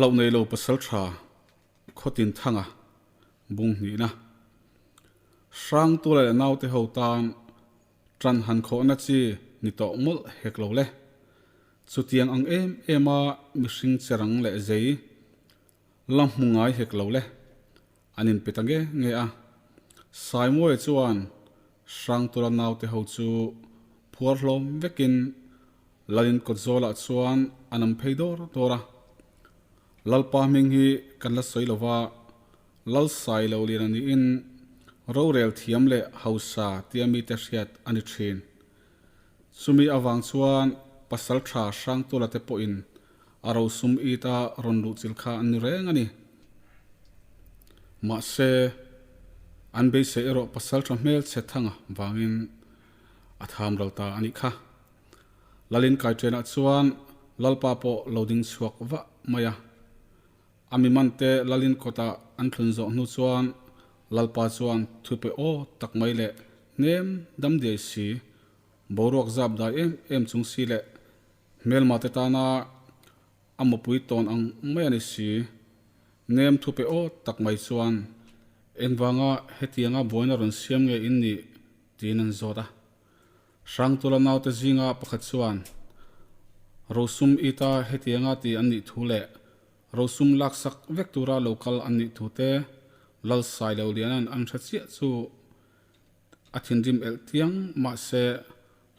Hlauh nei lo pasal tha khawtin thanga bung hnihna. Hrang tula leh naute ho tan tan han khawhna chi ni tawh mawlh hek lo le. Chutiang ang em em a mihring cherang leh zei la hmu ngai hek lo le. An inpe ta nge nge a. Saimawia chuan Hrangtula naute ho chu phuar hlawm vekin Lalin kawtzawlah chuan a nam phei dawr dawr a. Lalpa hming hi kan la sawi lova, Lal sai lo lian a niin rorel thiam leh hausa tia mite hriat a ni thin. Chumi avang chuan pasal tha Hrangtula te pawhin a rosum it a rawn luh chil kha an ni reng a ni. Mahse, an beisei erawh pasal tha hmel chhe thanga vangin a tham ral ta a nih kha. Lalin kaiṭenah chuan Lalpa pawh lo ding chhuak vah mai a. A mi mante Lalin kawtah an thlun zawh hnu chuan Lalpa chuan thupe aw tak mai leh hnem dam diai si, boruak zap dai em em chung si leh hmelma te tana a mawpui tawn ang mai a ni si. Nem thupe aw tak mai chuan engvanga hetianga buaina rawn siam nge in nih tiin an zawt a. Hrangtula naute zinga pakhat chuan rosum ita hetianga ti an nih thu leh rosum laksak vek tura lo kal an nih thu te Lal Sailoliana'n an hre chiah chu a thinrim elh tiang mahse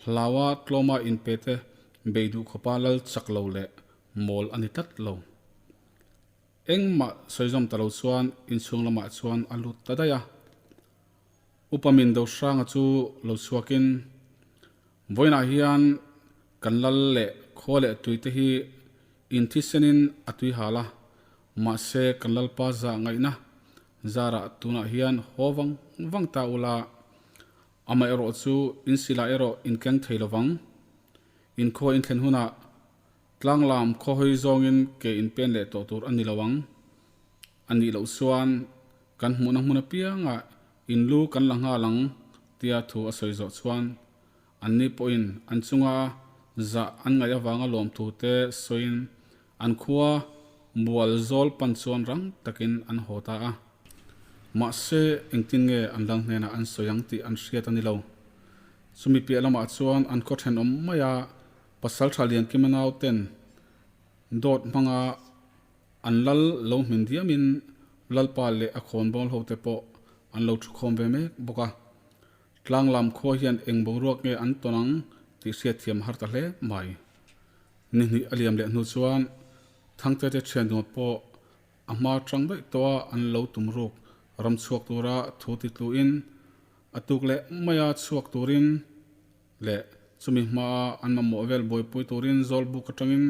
hlaua tlawma inpe te bei duh khawpa lal chak lo leh mawl a ni tlat lo. Engmah sawizawm ta lo chuan inchhung lamah chuan a lut ta daih a. Upa min do hranga chu lo chhuakin, Vawiinah hian kan lal leh khua leh tui te hi inthisenin a tui hal a, mahse kan lalpa zah ngaihna zarah tunah hian haw vang vang ta ula, amaherawh chu insilah erawh inkeng thei lovang. Inkhua inthlen hunah tlanglam khawhawi zawngin ke inpen leh tawh tur a ni lo ang. A nih loh chuan kan hmuhna hmun apiangah in lu kan la nghal ang tia thu a sawi zawh chuan anni pawhin an chunga zah an ngaih avanga lawmthu te sawiin an khua bual zawl pan chuan rang takin an haw ta a. Mahse engtin nge an lal hnenah an sawi ang tih an hriat a ni lo. Chumi piah lamah chuan an khaw thenawm maia pasaltha Liankima nauten dawt hmanga An lal lo hmin diamin Lalpa leh a khawnbawl hote pawh an lo thukhawm ve mek bawk a. Tlanglam khua hian eng boruak nge an tawn ang tih hriatthiam a har ta hle mai. Ni hnih a liam leh hnu chuan Thangte te thiannuam pawh a hma tang daih tawh a an lo tum ruk ram chhuak tura thu ti tluin a tuk leh maia chhuak turin leh chumi hmaa an mamawh vel buaipui turin Zawlbuk atangin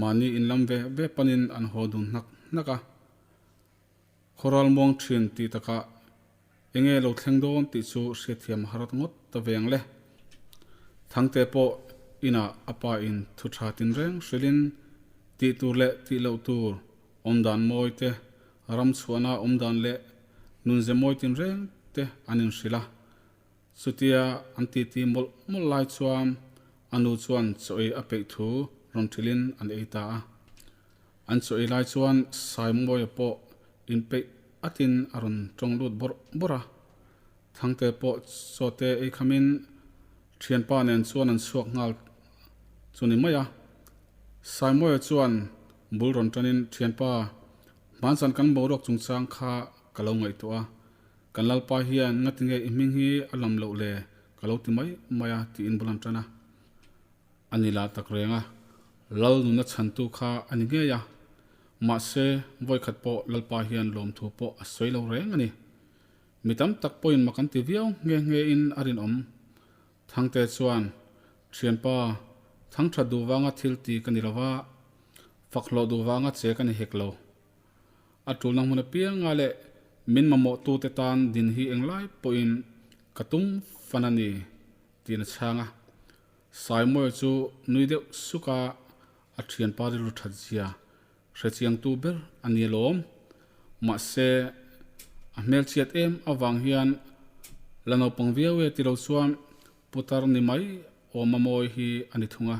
mahni inlam ve ve panin an haw dun hnak hnak a. Khawral muang thin tih takah enge lo thleng dawn tih chu hriatthiam a har ngawt ta ve ang le. Thangte pawh inah a pa in thu tha tinreng hrilhin tih tur leh tih loh tur awmdan mawi te, ram chhuahna awmdan leh nunze mawi tinreng te an inhrilh a. Chutia an titi mawlh mawlh lai chuan a nu chuan chaw ei a peih thu rawn ṭhilhin an ei ta a. An chaw ei lai chuan Saimawia pawh inpeih atin a rawn ṭawng lut bawrh bawrh a. Thangte pawh chawte ei khamin ṭhianpa nen chuan an chhuak nghal chu ni mai a. Saimawia chuan bul rawn ṭanin, Ṭhianpa, hmanzan kan boruak chungchang kha ka lo ngaihtuah a. Kan Lalpa hian ngatinge i hming hi a lam loh le ka lo ti mai mai a tiin bul an tan a. A ni lah tak reng a, Lal nuna chhantu kha a ni ngei a. Mahse, vawikhat pawh Lalpa hian lawmthu pawh a sawi lo reng a ni. Mi tam tak pawhin mak an ti viau nghe nghe in a rinawm. Thangte chuan, Thianpa, thangthat duh vanga thil ti ka ni lova, fak hlawh duh vanga che ka ni hek lo. A tulna hmun apianga leh min mamawhtute tan din hi englai pawhin ka tum fan a ni, tiin a chhang a. Saimawia chu nui deuh suk a, a thianpa rilru that zia hrechiangtu ber a ni alawm. Mahse, a hmelchhiat em avang hian la naupang viau e ti lo chuan putar ni mai awm a mawi hi a ni thung a.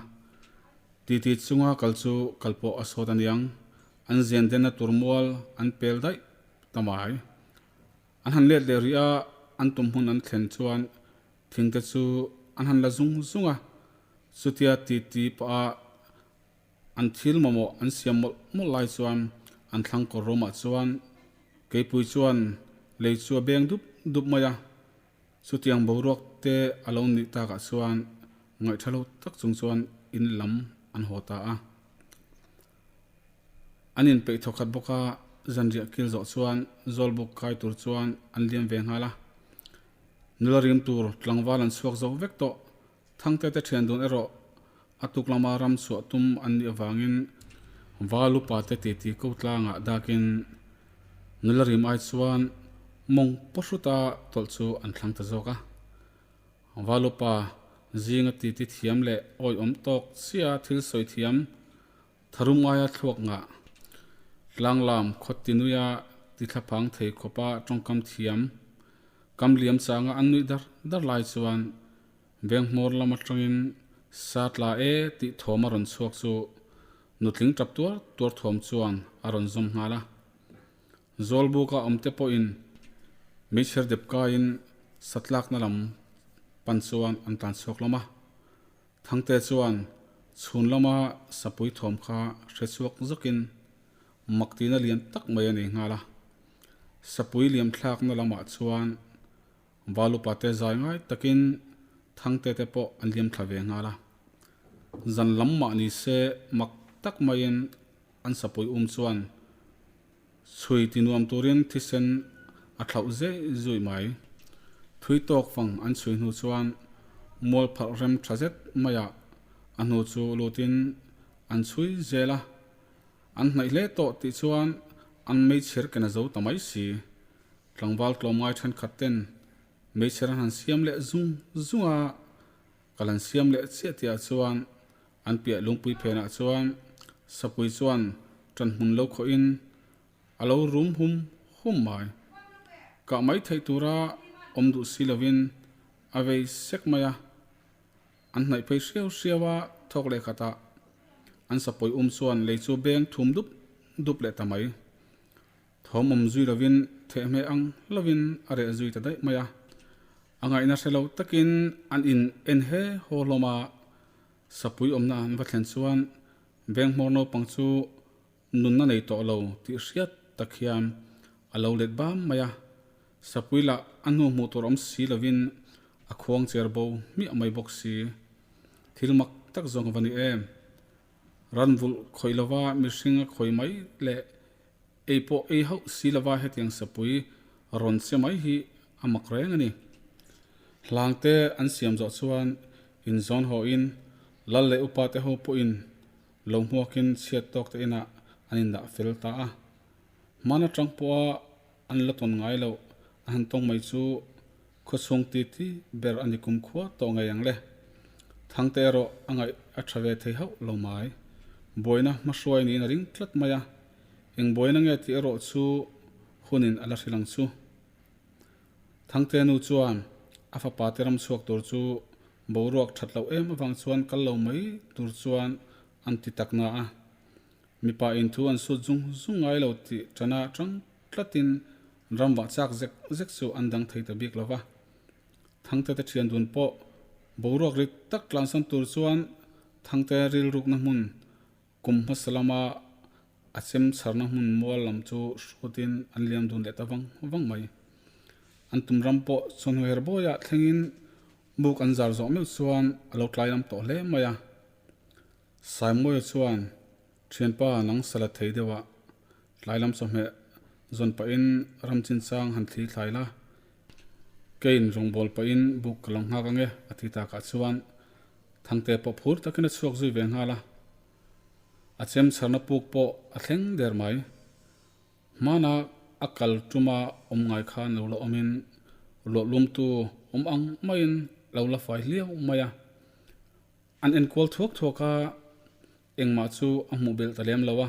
Titi chunga kal chu kal pawh a sawt a niang. An zian denna tur mual an pel daih ta mai. An han let leh rih a, an tum hmun an thlen chuan thing te chu an han la zung zung a, chutia ti ti pah a an thil mamawh an siam mawlh mawlh lai chuan an thlang kawr rawmah chuan keipui chuan lei chu a beng dup dup mai a, chutiang boruak te a lo nih takah chuan ngaihtha lo tak chung chuan in lam an haw ta a. An inpeih thawkhat bawk a, zanriah kil zawh chuan Zawlbuk kai tur chuan an liam ve nghal a. Nula rim tur tlangval an chhuak zo vek tawh. Thangte te thian dun erawh a tuk lama ram chhuah tum an nih avangin Val upa te titi ko tlangah dakin nula rim ai chuan mawng pawhruta tawlh chu an thlang ta zawk a. Val upa zinga titi thiam leh awihawm tawk chiah thil sawi thiam Tharum aia thluak ngah, tlanglam khaw tinuia tithlaphang thei khawpa tawngkam thiam, kam liam changa an nuih dar dar lai chuan veng hmawr lam atangin sa tla e tih thawm a rawn chhuak chu nutling tap tuar tuar thawm chuan a rawn zawm nghal a. Zawlbuka awmte pawhin meichher dep kaiin satlakna lam pan chuan an tlan chhuak hlawm a. Thangte chuan chhun lama sapui thawm kha hre chhuak zawkin mak tihna lian tak mai a nei nghal a. Sapui liam thlakna lamah chuan Valupa te zai ngai takin Thangte te pawh an liam thla ve nghal a. Zan lam mah ni se mak tak maiin an sapui um chuan Chhui ti nuam turin thisen a thlauh zeh zuih mai. Thui tawk fang an chhui hnu chuan mual pharh rem tha zet maiah a hnu chu lutin an chhui zel a. An hnaih hle tawh tih chuan an meichher ken a zo ta mai si. Tlangval tlawmngai thenkhat ten meichher an han siam leh zung zung a, kal an siam leh chiah tihah chuan An piah lungpui phenah chuan sapui chuan ṭan hmun lo khawhin a lo rum hum hum mai. Kah mai theih tura awm duh si lovin a vei sek mai a. An hnaih phei hriau hriau a, thawk leh khatah an sapui um chuan lei chu beng thum dup dup leh ta mai. Thawm awm zui lovin thehhmeh ang lovin a reh zui ta daih mai a. A ngaihna hre lo takin an in en he haw hlawm a, sapui awmna an va thlen chuan veng hmawr naupang chu nunna nei tawh lo tih hriat tak hian a lo let bam mai a. Sapui lah a hnu hmuh tur awm si lovin a khuang cher bo hmiah mai bawk si. Thil mak tak zawng a va ni em. Ranvulh khawih lova mihring a khawih mai leh Ei pawh ei hauh si lova hetiang sapui rawn che mai hi a mak reng a ni. Hlangte an siam zawh chuan inzawn hawhin lal leh upa te ho pawhin lo hmuakin chhiat tawk te inah an indah fel ta a. Hman atang pawha an la tawn ngai loh a han tawng mai chu khawchhung titi ber a ni kumkhua tawh ngei ang le. Thangte erawh a ngaih a tha ve thei hauh lo mai. Buaina hmahruai niin a ring tlat mai a. Eng buaina nge tih erawh chu hunin a la hrilh ang chu. Thangte nu chuan a fapa te ram chhuak tur chu boruak that loh em avang chuan kal lo mai tur chuan an ti tak na a. Mipa in thu an sut zung zung ngai lo tih tana tang tlatin ram vah chak zek zek chu an dang thei ta bik lo va. Thangte te thian dun pawh boruak rit tak tlansan tur chuan Thangte rilrukna hmun Kum hmasa lama a chem chharna hmun mual lam chu hruatin an liam dun leh ta vang vang mai. An tum ram pawh chawhnu her bawiah thlengin buk an zar zawh meuh chuan a lo tlai lam tawh hle mai a. Saimawia chuan thianpa nang sala thei deuh a, tlai lam chawhmeh zawn pahin ram chinchang han thli thlai la, keiin rawngbâwl pahin buk ka lo nghak ange a ti takah chuan Thangte pawh phur takin a chhuak zui ve nghal a, a chem chharna puk pawh a thleng der mai. Hmana a kal tuma awm ngai khan lo la awmin luahlumtu awm ang maiin lo la fai hliau mai a. An enkual thuak thuak a, engmah chu a hmuh belh ta lem lo a,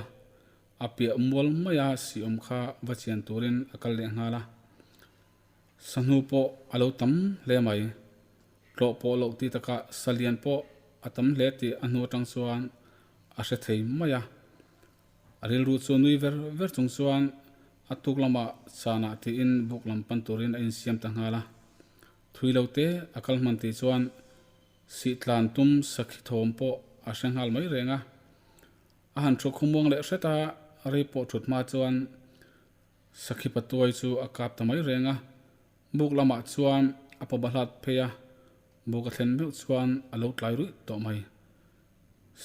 a piah mual maia siawm kha va chian turin a kal leh nghal a. Sahnu pawh a lo tam hle mai. Tlawh pawh loh tih takah salian pawh a tam hle tih a hnu atang chuan a hre thei mai a. A rilru chu nui ver ver chung chuan a tuk lamah chanah tiin buk lam pan turin a insiam ta nghal a. Thui lo te a kal hman tih chuan Sihtlan tum sakhi thawm pawh a hre nghal mai reng a. A han thu khawmuang leh hret a, rei pawh thut hma chuan sakhi patuai chu a kap ta mai reng a. Buk lamah chuan a paw bahlat phei a, buk a thlen meuh chuan a lo tlai ruih tawh mai.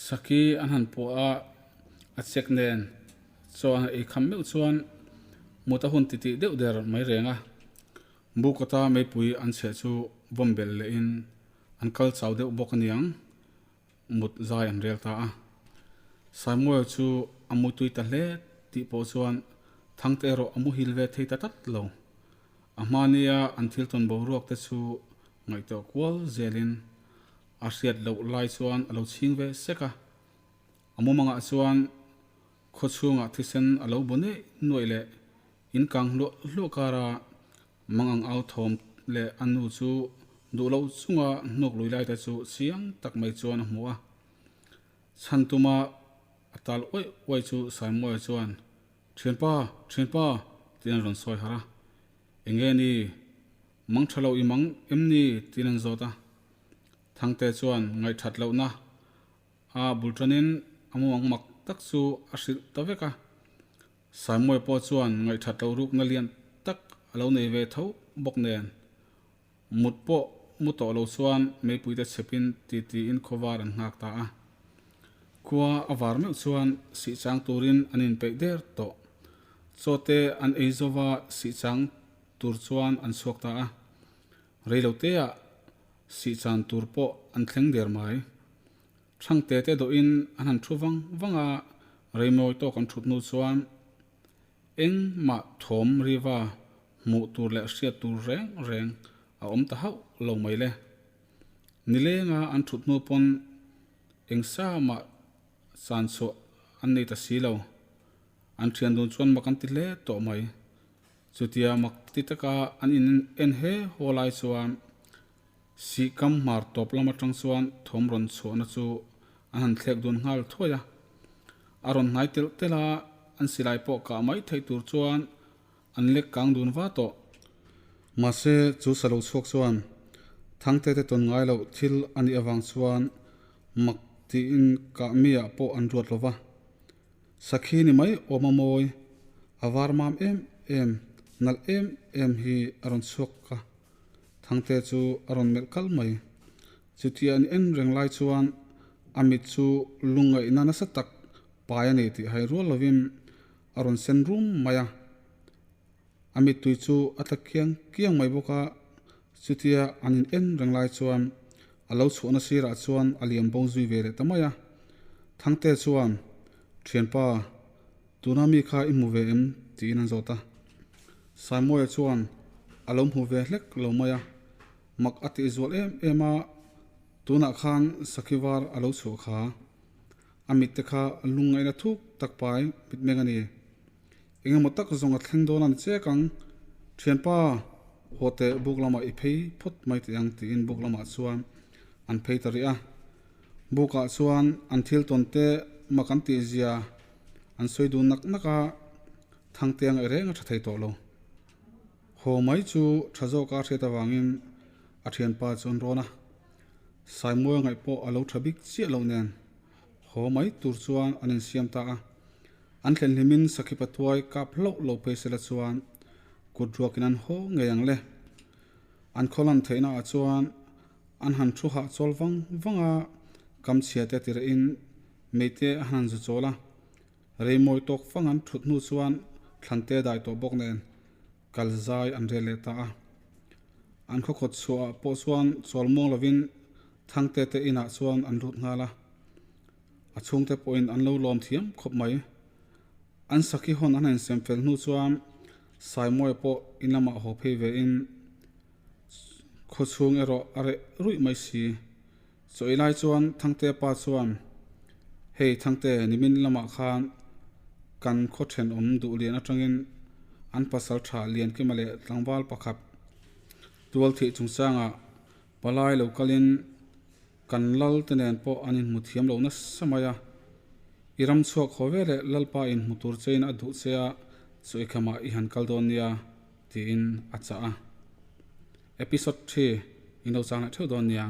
Sakhi an han puah a, a chek nen chuan a eikham meuh chuan mut a hun titih deuh der mai reng a. Bukata meipui an chheh chu vawm belh lehin an kal chau deuh bawk aniang, mut zai an rel ta a. Samuel chu a mutui ta hle tih pawh chuan Thangte erawh a muhil ve thei ta tlat lo. A hmania an thil tawn boruak te chu ngaihtuah kual zelin a hriat loh lai chuan a lo chhing ve sek a. A mumangah chuan khaw chhungah thisen a lo bu neih nuaih leh in kang hluah hluah kara Mangang au thawm leh a nu chu duh loh chunga hnuk lui lai te chu chiang tak mai chuan a hmu a. Chhan tuma a tal uaih uaih chu Saimawia chuan, Thianpa, thianpa, tiin a rawn sawi harh a. Enge ni? Mang tha lo i mang em ni? tiin an zawt a. Thangte chuan ngaihthat lohna a bul tanin a mumang mak tak chu a hrilh ta vek a. Saimawia pawh chuan ngaihthat loh rukna lian tak a lo nei ve tho bawk nen, mut pawh mu tawh lo chuan meipuite chhepin titiin khawvar an nghak ta a. Khua a var meuh chuan sihchang turin an inpeih der tawh. Chawte an ei zova sihchang tur chuan an chhuak ta a. Reiloteah sihchan tur pawh an thleng der mai. Thangte te dawhin an han thu vang vang a, reimawi tawk an thut hnu chuan engmah thawm riva hmuh tur leh hriat tur reng reng a awm ta hauh lo mai le. Nilenga an thut hnu pawn eng sa mah chan chhuah an nei ta si lo. An thian dun chuan mak an ti hle tawh mai. Chutia mak ti taka an in en he haw lai chuan Sihkam hmar tawp lam atang chuan thawm rawn chhuahna chu an han thlek dun nghal thuai a. A rawn hnai telh telh a, an silai pawh kah mai theih tur chuan an lek kang dun va tawh. Mahse, chu sa lo chhuak chuan Thangte te tawn ngai loh thil a nih avang chuan mak tiin kah mi ah pawh an ruat lo va. Sakhi ni mai awm a mawi, a var mam em em, nalh em em hi a rawn chhuak a. Thangte chu a rawn melh kal mai. Chutia an en reng lai chuan a mit chu lungngaihna nasa tak pai a ni tih hai rual lovin a rawn sen rum mai a. A mittui chu a tla kiang kiang mai bawk a, chutia an in en reng lai chuan a lo chhuahna sirah chuan a liam bo zui ve leh ta mai a. Thangte chuan, Thianpa, Tuna mi kha i hmu ve em? tiin an zawt a. Saimawia chuan a lo hmu ve hlek lo mai a, mak a tih zual em em a, tunah khan sakhi var a lo chhuah kha. A mitte kha lungngaihna thuk tak pai mitmeng a ni. Engemaw tak zawng a thleng dawn a ni chek ang. Thianpa, haw teh buk lamah i phei phawt mai teh ang tiin buk lamah chuan an phei ta rih a. Bukah chuan an thil tawn te mak an tih zia an sawi dun nak nak a, Thangte a ngaih reng a tha thei tawh lo. Haw mai chu tha zawk a hriat avangin a thianpa chu an rawn a, Saimuai ngaih pawh a lo tha bik chiah loh nen haw mai tur chuan an insiam ta a. An thlen hlimin Sakhi Patuai kap hlauh lo phei sela chuan kut ruakin an haw ngei ang le. An khawlan theihna ah chuan An han thu hah chawl vang vang a, kam chhia te tirhin meite a han zu chawl a. Rei mawi tawk fang an thut hnu chuan thlan te dai tawh bawk nen kal zai an rel leh ta a. An khaw khawt chhuah ah pawh chuan chawl muang lovin Thangte te inah chuan an lut nghal a. A chhungte pawhin an lo lawm thiam khawp mai. An sakhi hawn an han insem fel hnu chuan Saimawia pawh in lamah haw phei ve in Khaw chhung erawh a reh ruih mai si. Chaw ei lai chuan Thangte pa chuan, Hei Thangte, nimin lamah khan kan khaw thenawm duh lian atangin an pasal tha Liankima leh tlangval pakhat tual thih chungchangah palai lo kalin kan lal te nen pawh an inhmu thiam lo nasa mai a. I ram chhuak haw veleh Lalpa in hmu tur chein a duh che a, chu i khamah i han kal dawn nia, tiin a chah a. Episode thi in lo chang leh theuh dawn nia.